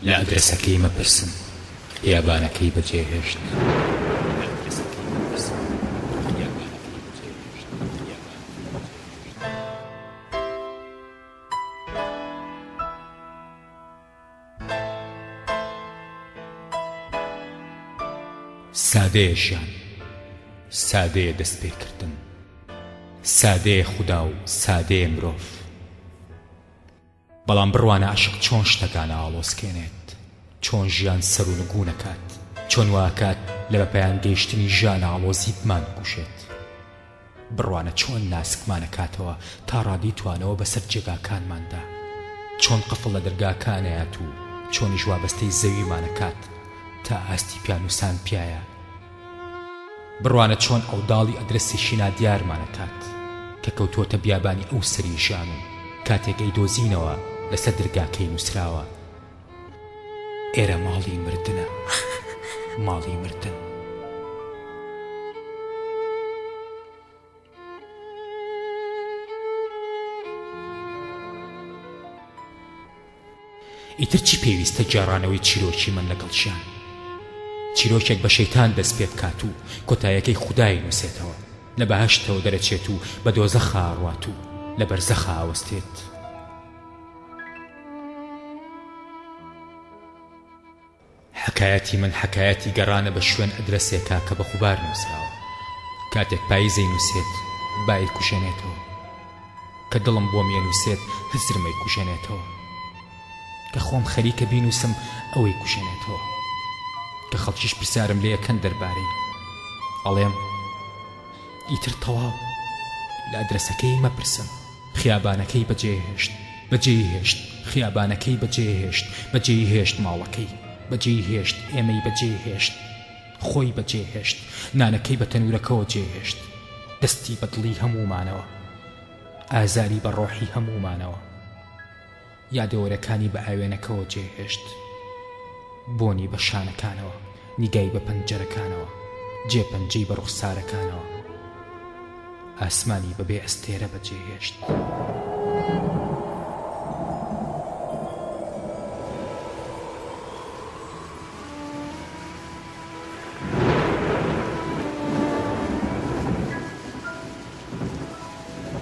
لە ئەدرەسەکەی مەپرسن، خیابانەکەی بەجێهێشت. سادەیە ژیان، سادەیە دەستپێکردن، سادەیە خودا و سادەیە مرۆڤ. بەڵام بڕوانە عەشق چۆن شتەکان ئاڵۆزکێنێت، چۆن ژیان سەرونگوون ئەکات، چۆن وا ئەکات لە بەپایان گەیشتنی ژیان ئاڵۆزی بمانکوژێت. بڕوانە چۆن ناسکمان ئەکاتەوە تا ڕادەی توانەوە بەسەر جێگاکانماندا، چۆن قفڵ لە دەرگاکان ئەیات و چۆنیش وابەستەی زەویمان ئەکات تا ئاستی پیانوسان پیایا. بڕوانە چۆن عەوداڵی ئەدرەسێکی نادیارمان ئەکات کە کەوتووەتە بیابانی ئەو سەری ژیان و کاتێک ئەیدۆزینەوە لەسەر درگاکەی نووسراوە، ئێرە ماڵی مردنە، ماڵی مردن. ئیتر چی پێویستە گێڕانەوەی چیرۆکی من لەگەڵ ژیان؟ چیرۆکێک بە شەیتان دەست پێ بکات و کۆتایەکەی خودای نووسێتەوە، لە بەهەشتەوە دەرەچێت و بە دۆزەخا ئەڕوات و لە بەرزەخا ئەوەستێت. حەکایەتی من حەکایەتی گەڕانە بە شوێن ئەدرەسێکا کە بە خوبار نووسراوە. کاتێک پاییز ئەینووسێت با ئەیکوژێنێتەوە. کە دڵم بۆمی ئەنووسێت هزرم ئەیکوژێنێتەوە. کە خۆم خەریکە بینووسم ئەو ئەیکوژێنێتەوە. کە خەڵکیش پرسیارم لێ ئەکەن دەربارەی ئەڵێم ئیتر تەواو لە ئەدرەسەکەی مەپرسن. خیابانەکەی بەجێهێشت، بەجێی هێشت، خیابانەکەی بەجێهێشت، بەجێی هێشت ماڵەکەی، بەجێی هێشت ئێمەی بەجێ هێشت، خۆی بەجێ هێشت، نانەکەی بە تەنوورەکەوە جێ هێشت، دەستی بە دڵی هەموومانەوە، ئازاری بە ڕۆحی هەموومانەوە. یادەوەرەکانی بە ئاوێنەکەوە جێهێشت. بۆنی بە شانەکانەوە، نیگای بە پەنجەرەکانەوە، جێ پەنجەی بە ڕوخسارەکانەوە. ئاسمانی بە بێ ئەستێرە بەجێهێشت.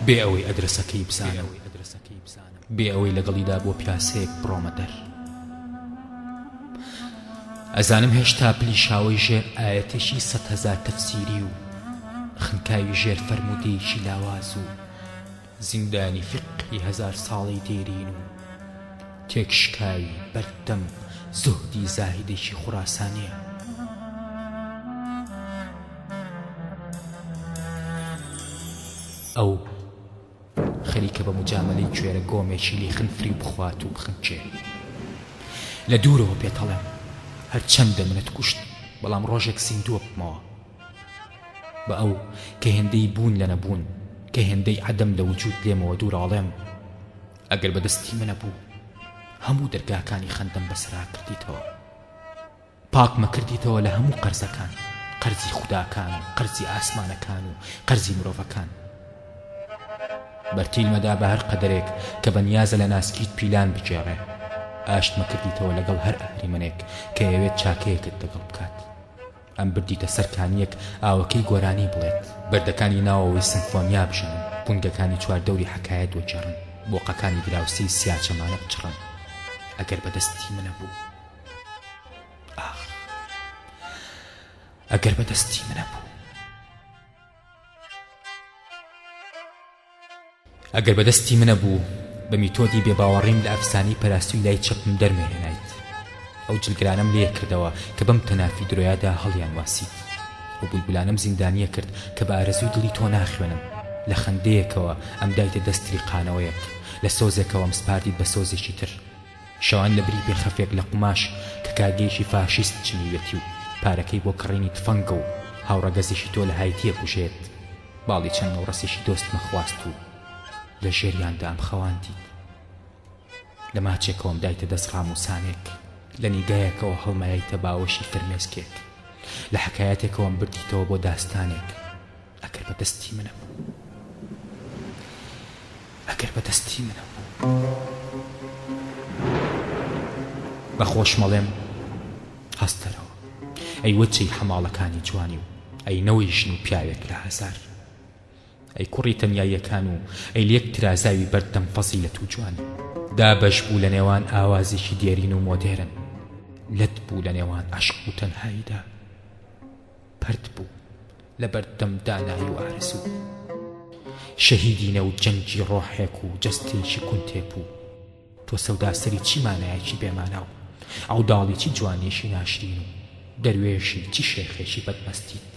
بێ ئەوەی ئەدرەسەکەی بزانم. بێ ئەوەی لەگەڵیدا بۆ پیاسەیەک بڕۆمە دەر. ئەزانم هێشتا پلیشاوەی ژێر ئایەتێکی سەدهەزار تەفسیری و خنکاوی ژێر فەرموودەیەکی لاواز و زیندانی فیقهی هەزار ساڵەی دێرین و تێکشکاوی بەردەم زوهدی زاهیدێکی خوراسانییە. ئەو. خەریکە بە موجامەلەی کوێرە گۆمێکی لیخن فریو بخوات و بخنکێ. لە دوورەوە پێتەڵێم، هەرچەندە منت کوشت، بەڵام ڕۆژێک زیندووە ببمەوە. بە ئەو، کە هێندەی بوون لە نەبوون، کە هێندەی عەدەم لە وجوود لێمەوە دوورە ئەڵێم، ئەگەر بە دەستی منەبوو، هەموو دەرگاکانی خەندەم بەسەرا کردیتەوە. پاکمەکردیتەوە لە هەموو قەرزەکان، قەرزی خوداکان و قەرزی ئاسمانەکان و قەرزی مرۆڤەکان. بەرتیل مەدا بە هەر قەدەرێک کە بە نیازە لە ناسکیت پیلان بگێڕێ. ئاشتمەکردیتەوە لەگەڵ هەر ئەهریمەنێک کە ئەیەوێت چاکەیەکت لەگەڵ بکات. ئەمبردیتە سەر کانییەک ئاوەکەی گۆرانی بڵێت، بەردەکانی ناوەوەی سمفۆنیا بژەنن، قونگەکانی چواردەوری حەکایەت وەگێڕن، بۆقەکانی دراوسێی سیاچەمانە بچڕن. ئەگەر بە دەستی منەبوو. ئاخ ئەگەر بە دەستی منە بوو. ئەگەر بە دەستی منە بوو بە میتۆدی بێباوەڕیم لە ئەفسانەی پەراستووی لای چەپم دەرمەهێنایت. ئەو جلگرانەم لێ کردەوە کە بەم تەنافی درۆیادا هەڵیان واسیت. ئەو بولبولانەم زیندانییە کرد کە بە ئارەزووی دڵی تۆ ناخوێنن. لە خەندەیەکەوە ئەمدایتە دەست تریقانەوەیەک. لە سۆزێکەوە ئەمسپاردیت بە سۆزێکی تر. شەوان لە بری پێخەفێک لە قوماش کە کارگەیەکی فاشیست چنیویەتی و پارەکەی بۆ کڕینی تفەنگە و هاوڕەگەزێکی تۆ لە هایتی ئەکوژێت، باڵی چەند نەوڕەسێکی دۆستمە خواست و لە ژێریاندا ئەمخەواندیت. لە ماچێکەوەم دایتە دەست ڕامووسانێک، لە نیگایەکەوە هەڵمایایتە باوەشی فرمێسکێک، لە حەکایەتێکەوەم بردیتەوە بۆ داستانێک، ئەگەر بە دەستی منە بوو. ئەگەر بە دەستی منە بوو. بە خۆشم ئەڵێم هەستەرەوە ئەی وەچەی حەماڵەکانی جوانی و ئەی نەوەی ژن و پیاوێک لە ئازار. ئەی کوڕی تەنیاییەکان و ئەی لێک ترازاوی بەردەم فەزیلەت و جوانی. دابەش بوو لە نێوان ئاوازێکی دێرین و مۆدێرن. لەت بوو لە نێوان عەشق و تەنهاییدا. پەرت بوو لە بەردەم دانایی و ئارەزوو. شەهیدی نێو جەنگی ڕۆحێک و جەستەیەکی کونتێپوو. تۆ سەوداسەری چی مانایەکی بێ مانا و عەوداڵی چی جوانییەکی ناشرین و دەروێشی چی شێخێکی بەدمەستیت.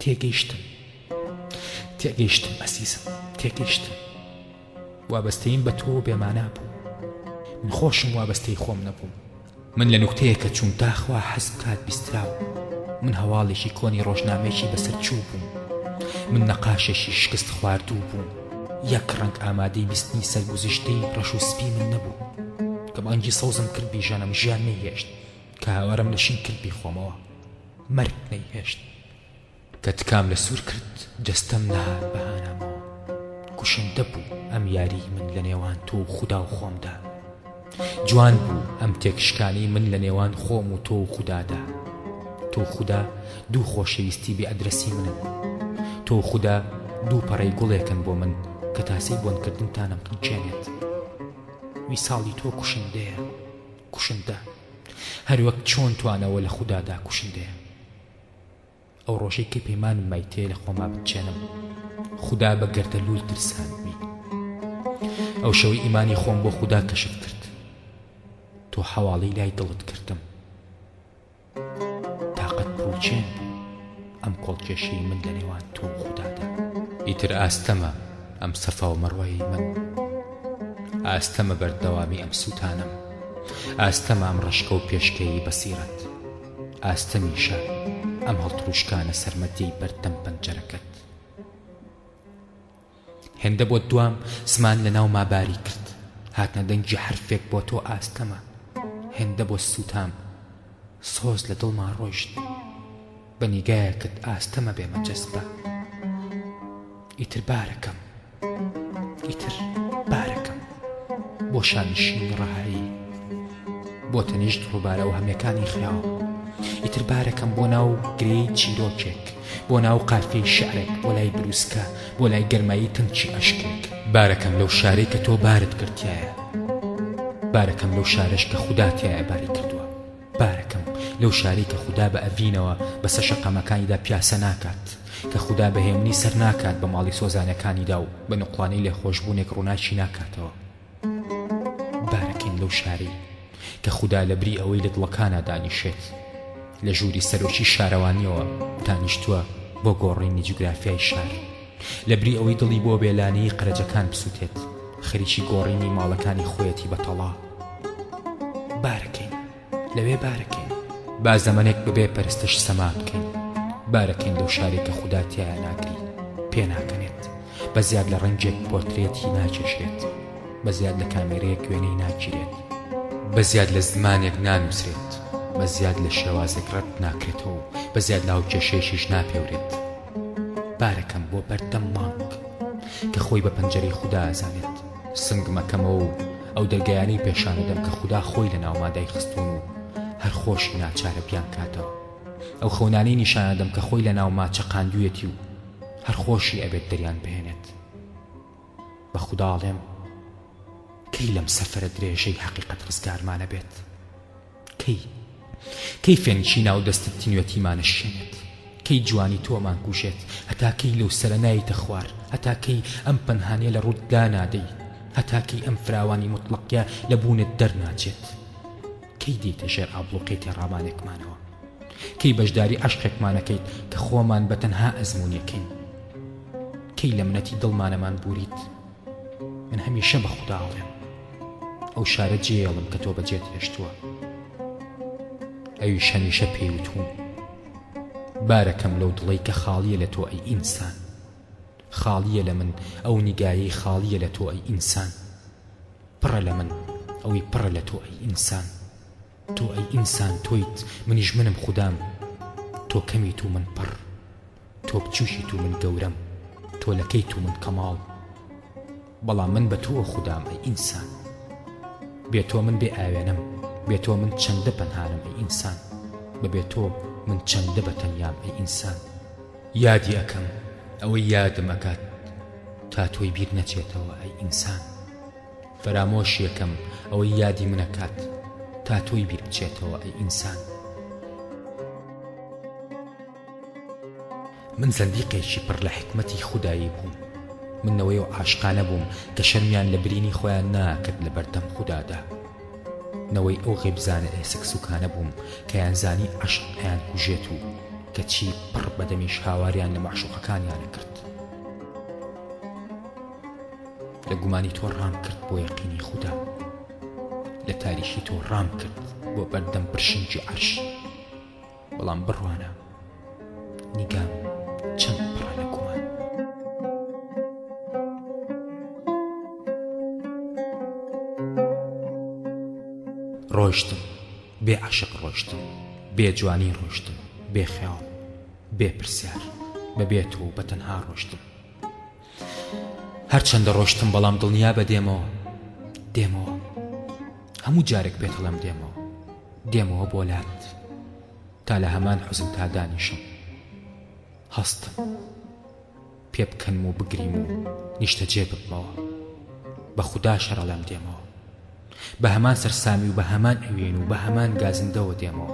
تێگەیشتم تێگەیشتم ئەزیزم تێگەیشتم وابەستەییم بە تۆوە بێمانا بوو من خۆشم وابەستەی خۆم نەبووم من لە نوکتەیەکە چووم تا خوا حەز بکات بیستراو من هەواڵێکی کۆنی ڕۆژنامەیەکی بەسەر چوو بووم من نەقاشێکی شکست خواردوو بووم یەک ڕەنگ ئامادەی بیستنی سەرگوزشتەی ڕەش و سپی من نەبوو کە بانگی سەوزم کرد بیژەنم ژیان نەیهێشت کە هاوارم لە شین کرد بیخۆمەوە مەرگ نەیهێشت. کە تکام لە سوور کرد جەستەم نەهات بە هانامەوە. کوشندە بوو ئەم یاریی من لە نێوان تۆ و خودا و خۆمدا. جوان بوو ئەم تێکشکانەی من لە نێوان خۆم و تۆ و خودادا. تۆ و خودا دوو خۆشەویستی بێ ئەدرەسی منن. تۆ و خودا دوو پەڕەی گوڵێکن بۆ من کە تاسەی بۆنکردنتانم قنچێنێت. ویساڵی تۆ کوشندەیە. کوشندە. هەروەک چۆن توانەوە لە خودادا کوشندەیە. ئەو ڕۆژەی کە پەیمانم مایتێ لە خۆما بچێنم خودا بە گەردەلوول ترساندمی. ئەو شەوەی ئیمانی خۆم بۆ خودا کەشف کرد تۆ حەواڵەی لای دڵت کردم. تاقەت پڕوچێن بوو ئەم کۆڵکێشەی من لە نێوان تۆ و خودادا. ئیتر ئاستەمە ئەم سەفا و مەڕوەیەی من، ئاستەمە بەردەوامی ئەم سووتانەم، ئاستەمە ئەم ڕەشکە و پێشکەیەی بەسیرەت، ئاستەمیشە ئەم هەڵتروشکانە سەرمەدیەی بەردەم پەنجەرەکەت. هێندە بۆت دوام زمان لە ناوما باری کرد هاتنە دەنگی حەرفێک بۆ تۆ ئاستەمە هێندە بۆت سووتام سۆز لە دڵما ڕۆیشت بە نیگایەکت ئاستەمە بێمە جەزبە ئیتر بارەکەم ئیتر بارەکەم بۆ شانشینی ڕەهایی بۆ تەنیشت ڕووبارە وەهمیەکانی خەیاڵ ئیتر بارەکەم بۆ ناو گرێی چیرۆکێک بۆ ناو قافیەی شیعرێک بۆ لای بروسکە بۆ لای گەرمایی تەنکی ئەشکێک. بارەکەم لەو شارەی کە تۆ بارت کرد تیایا بارەکەم لەو شارەش کە خودا تیایا باری کردووە بارەکەم لەو شارەی کە خودا بە ئەڤینەوە بەسەر شەقامەکانیدا پیاسە ناکات کە خودا بە هێمنی سەر ناکات بە ماڵی سۆزانەکانیدا و بە نوقڵانەی لێخۆشبوونێک ڕووناکی ناکاتەوە. بارەکەین لەو شارەی کە خودا لە بری ئەوەی لە دڵەکانا دانیشێت لە ژووری سەرۆکی شارەوانیەوە دانیشتووە بۆ گۆڕینی جوگرافیای شار لە بری ئەوەی دڵی بۆ بێلانەیی قەرەجەکان بسوتێت خەریکی گۆڕینی ماڵەکانی خۆیەتی بە تەڵا بارەکەین لەوێ بارەکەین. با زەمەنێک بەبێ پەرستش سەما بکەین. بارەکەین لەو شارەی کە خودا تیایا ناگری، پێناکەنێت. بە زیاد لە ڕەنگێک پۆرترێتی ناکێشرێت. بە زیاد لە کامێرەیەک وێنەی ناگیرێت. بە زیاد لە زمانێک نانووسرێت. بە زیاد لە شێوازێک ڕەت ناکرێتەوە و بە زیاد لە هاوکێشەیەکیش ناپێورێت. بارەکەم بۆ بەردەم مانگ کە خۆی بە پەنجەرەی خودا ئەزانێت. سنگم ئەکەمەوە و ئەو دەرگایانەی پێشانەدەم کە خودا خۆی لە ناوما دایخستوون و هەر خۆشی ناچارە بیانکاتەوە. ئەو خەونانەی نیشانەدەم کە خۆی لە ناوما چەقاندوویەتی و هەر خۆشی ئەبێت دەریان بهێنێت. بە خودا ئەڵێم کەی لەم سەفەرە درێژەی حەقیقەت ڕزگارمان ئەبێت؟ کەی؟ کەی فێنکی ناو دەستت تینوێتیمان ئەشکێنێت؟ کەی جوانی تۆ ئەمانکوژێت؟ هەتا کەی لەو سەرە نایەیتە خوار؟ هەتا کەی ئەم پەنهانیە لە ڕووت لانادەی؟ هەتا کەی ئەم فراوانی موتڵەقیە لە بوونت دەرناچێت؟ کەی دێیتە ژێر ئابڵوقەی تێڕامانێکمانەوە؟ کەی بەشداری عەشقێکمان ئەکەیت کە خۆمان بە تەنها ئەزموونی ئەکەین؟ کەی لە منەتی دڵمانەمان بووریت؟ من هەمیشە بە خودا ئەڵێم ئەو شارە جێیەڵم کە تۆ بەجێت هێشتووە ئەویش هەمیشە پێی وتووم بارەکەم لەو دڵەی کە خاڵیە لە تۆ ئەی ئینسان خاڵیە لە من ئەو نیگایەی خاڵیە لە تۆ ئەی ئینسان پڕە لە من ئەوەی پڕە لە تۆ ئەی ئینسان تۆ ئەی ئینسان تۆیت منیش منم خودام تۆ کەمیت و من پڕ تۆ بچوکیت و من گەورەم تۆ لەکەیت و من کەماڵ بەڵام من بە تۆوە خودام ئەی ئینسان بێ تۆ من بێ ئاوێنەم. بێ تۆ من چەندە پەنهانم ئەی ئینسان بە بێ تۆ من چەندە بە تەنیام ئەی ئینسان. یادی ئەکەم ئەوەی یادم ئەکات تا تۆی بیر نەچێتەوە ئەی ئینسان فەرامۆشی ئەکەم ئەوەی یادی من ئەکات تا تۆی بیر بچێتەوە ئەی ئینسان. من زەندیقێکی پڕ لە حیکمەتی خودایی بووم، من نەوەی ئەو عاشقانە بووم کە شەرمیان لە برینی خۆیان ناکرد لە بەردەم خودادا. نەوەی ئەو غەیبزانە ئێسک سوکانە بووم کە ئەیانزانی عەشق ئەیانکوژێت و کەچی پڕ بە دەمیش هاواریان لە مەعشوقەکانیان ئەکرد. لە گومانی تۆ ڕام کرد بۆ یەقینی خودا، لە تاریکی تۆ ڕام کرد بۆ بەردەم پرشنگی عەرش. بەڵام بڕوانە نیگام چەند پڕە لە گومان. ڕۆیشتم بێ عەشق ڕۆیشتم بێ جوانی ڕۆیشتم بێ خەیاڵ بێ پرسیار بە بێ تۆ و بە تەنها ڕۆیشتم هەرچەندە ڕۆشتم بەڵام دڵنیا بە دێمەوە دێمەوە هەموو جارێک پێتەڵێم دێمەوە دێمەوە بۆ لات تا لە هەمان حوزن تا دانیشم هەستم پێ بکەنم و بگریم و نیشتەجێ ببمەوە بە خودا شەرەڵێم دێمەوە بە هەمان سەرسامی و بە هەمان ئەوین و بە هەمان گازندەوە دێمەوە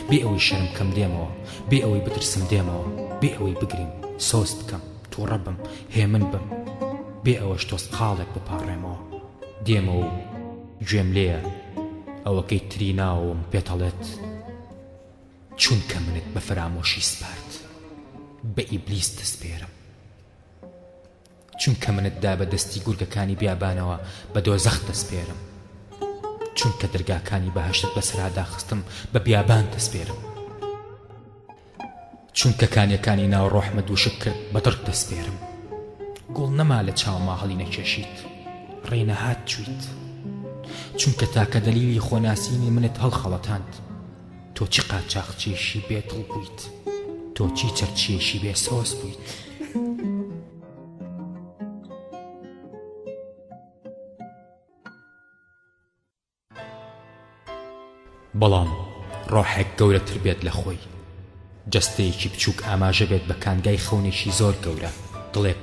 بێ ئەوەی شەرم بکەم دێمەوە بێ ئەوەی بترسم دێمەوە بێ ئەوەی بگریم سۆز بکەم توڕە بم هێمن بم بێ ئەوەش تۆزقاڵێک بپاڕێمەوە دێمەوە و گوێم لێیە ئەوەکەی تری ناوەوەم پێتەڵێت چونکە منت بە فەرامۆشی سپارد بە ئیبلیس دەسپێرم. چونکە منت دا بە دەستی گورگەکانی بیابانەوە بە دۆزەخت دەسپێرم چونکە دەرگاکانی بەهەشتت بەسەرا داخستم بە بیابان دەسپێرم چونکە کانیەکانی ناو ڕۆحمت وشک کرد بە دڕک دەسپێرم گوڵ نەما لە چاوما هەڵی نەکێشیت ڕێ نەهات چویت چونکە تاکە دەلیلی خۆناسینی منت هەڵخەڵەتاند تۆ چ قاچاخچیەکی بێ دڵ بوویت تۆ چی چەرچیەکی بێ سۆز بوویت. بەڵام ڕۆحێک گەورەتر بێت لە خۆی جەستەیەکی بچووک ئاماژە بێت بە کانگای خەونێکی زۆر گەورە دڵێک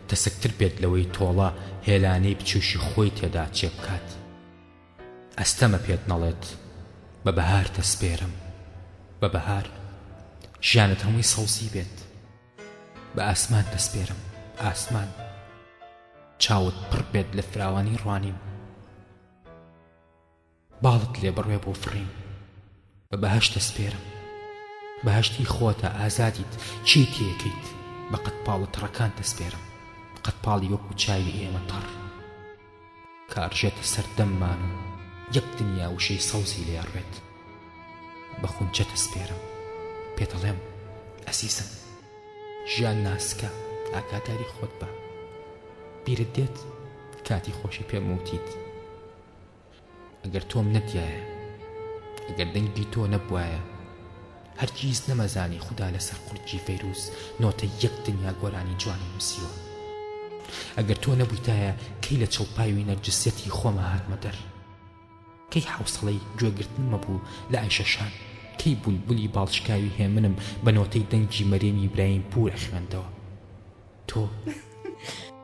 تەسکتر بێت لەوەی تۆڵە هێلانەی بچووکی خۆی تێدا چێ بکات ئەستەمە پێت نەڵێت بە بەهار دەسپێرم بە بەهار ژیانت هەمووی سەوزی بێت بە ئاسمان دەسپێرم ئاسمان چاوت پڕ بێت لە فراوانی ڕوانین باڵت لێ بڕوێ بۆ فڕین بە بەهەشت دەسپێرم بەهەشتی خۆتە ئازادیت چی تێکەیت بە قەدپاڵە تەڕەکان دەسپێرم قەدپاڵی وەکو چاوی ئێمە تەڕ کە ئەڕژێتە سەر دەممان و یەک دنیا وشەی سەوزی لێ ئەڕوێت بە خونچە دەسپێرم پێتەڵێم ئەزیزم ژیان ناسکە ئاگاداری خۆت بە بیرت دێت کاتی خۆشی پێم وتیت ئەگەر تۆم نەدیایە ئەگەر دەنگی تۆ نەبوایە هەرگیز نەمەزانی خودا لەسەر قورگی فەیروز نۆتەی یەک دنیا گۆرانی جوانی نووسیوە. ئەگەر تۆ نەبوویتایە کەی لە چڵپاوی نەرجسیەتی خۆما هاتمە دەر؟ کەی حەوسەڵەی گوێگرتنمە بوو لە ئایشەشان؟ کەی بولبولی باڵشکاوی هێمنم بە نۆتەی دەنگی مەریەمی برایم پوور ئەخوێندەوە؟ تۆ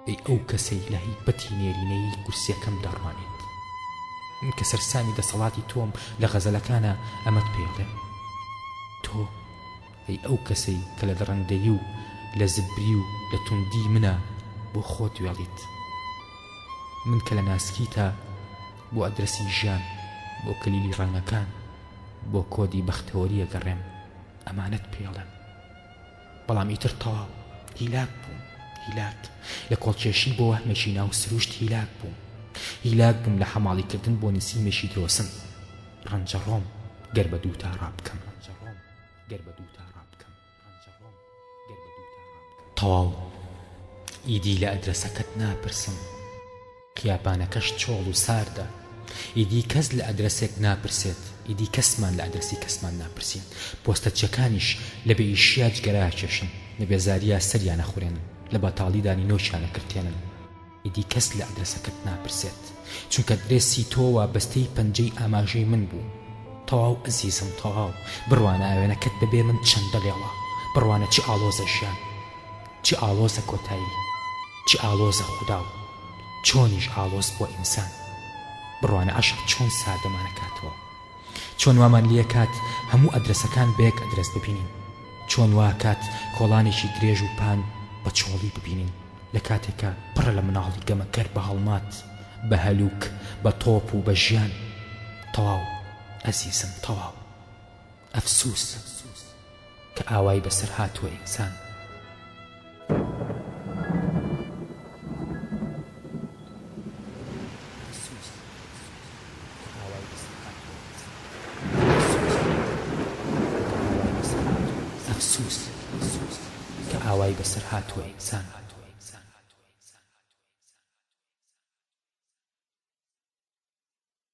ئەی ئەو کەسەی لە هەیبەتی نێرینەیی کورسیەکەم دەڕوانیت. من کە سەرسامی دەسەڵاتی تۆم لە غەزەلەکانا ئەمەت پێڵێم. تۆ ئەی ئەو کەسەی کە لە دڕندەیی و لە زبری و لە توندی منا بۆ خۆت وێڵیت. من کە لە ناسکیتا بۆ ئەدرەسی ژیان، بۆ کلیلی ڕەنگەکان، بۆ کۆدی بەختەوەری ئەگەڕێم، ئەمانەت پێڵێم. بەڵام ئیتر تەواو هیلاک بووم، هیلاک لە کۆڵکێشی بۆ وەهمێکی ناو سروشت هیلاک بووم، هیلاک بووم لە حەماڵیکردن بۆ نسیمێکی درۆسن، ڕەنجەڕۆم گەر بە دووتا ڕابکەم. تەواو ئیدی لە ئەدرەسەکەت ناپرسم. خیابانەکەش چۆڵ و ساردە. ئیدی کەس لە ئەدرەسێک ناپرسێت، ئیدی کەسمان لە ئەدرەسی کەسمان ناپرسین. پۆستەچیەکانیش لە بێ ئیشیا جگەرە ئەکێشن، لە بێزاریا سەریان ئەخورێنن، لە بەتاڵیدا نینۆکیان ئەکرتێنن. ئیدی کەس لە ئەدرەسەکەت ناپرسێت. چونکە درێسی تۆ وابەستەی پەنجەی ئاماژەی من بوو. تەواو ئەزیزم تەواو. بڕوانە ئاوێنەکەت بەبێ من چەندە لێڵە. بڕوانە چ ئاڵۆزە ژیان. چ ئاڵۆزە کۆتایی. چ ئاڵۆزە خودا و چۆنیش ئاڵۆز بووە ئینسان. بڕوانە عەشق چۆن ساردەمان ئەکاتەوە. چۆن وامان لێکات هەموو ئەدرەسەکان بە یەک ئەدرەس ببینین. چۆن واکات کۆڵانێکی درێژ و پان بە چۆڵی ببینین لە کاتێکا پڕە لە مناڵی گەمەکەر بە هەڵمات، بە هەلوک، بە تۆپ و بە ژیان. تەواو ئەزیزم تەواو. ئەفسوس کە ئاوای بەسەر هاتووە ئینسان. ئەفسوس کە ئاوای بەسەر هاتووە ئینسان.